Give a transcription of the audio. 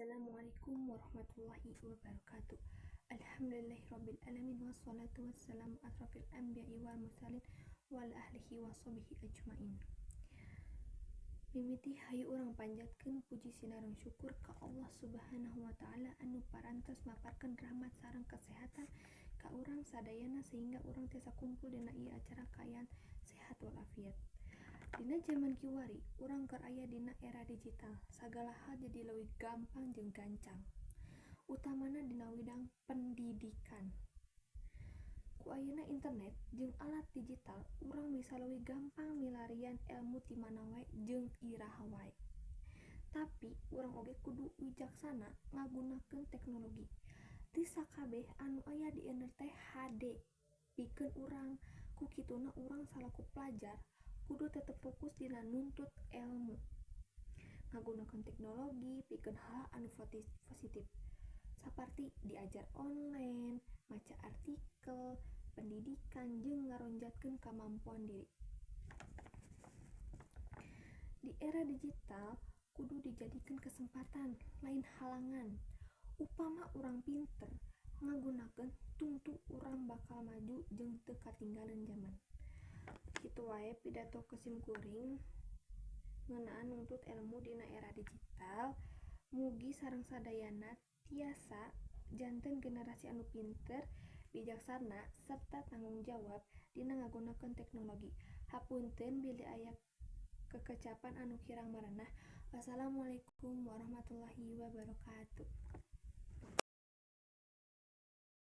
Assalamualaikum warahmatullahi wabarakatuh. Alhamdulillahirabbil alamin, wassalatu wassalamu asrafil anbiya'i wal mursalin wa ala ahlihi wa sahbihi ajmain. Mimiti hayu urang panjatkeun puji sinareng syukur ka Allah Subhanahu wa Ta'ala anu parantos maparkeun rahmat sareng kesehatan ka urang sadayana sehingga urang tiasa kumpul dina ieu acara kaayaan sehat walafiat. Dina jaman kiwari, urang keur aya dina era digital. Sagala hal jadi leuwih gampang jeung gancang, utamana dina widang pendidikan. Ku ayana internet jeung alat digital, urang bisa leuwih gampang milarian elmu ti mana wae jeung iraha wae. Tapi urang oge kudu wijaksana ngagunakeun teknologi. Teu sakabeh anu aya di internet teh hade pikeun urang. Ku kituna, urang salaku pelajar kudu tetep fokus dina nuntut elmu, ngagunakeun teknologi pikeun hal anu positif, saparti diajar online, maca artikel pendidikan, jeung ngaronjatkeun kamampuan diri. Di era digital kudu dijadikeun kesempatan, lain halangan. Upama urang pinter ngagunakeun, tungtu urang bakal maju jeung teu katinggalan jaman. Kitu wae pidato ku sim kuring ngeunaan nuntut elmu dina era digital. Mugi sareng sadayana tiasa janten generasi anu pinter, bijaksana, serta tanggung jawab dina ngagunakeun teknologi. Hapunten bilih aya kekecapan anu kirang merenah. Wassalamualaikum warahmatullahi wabarakatuh.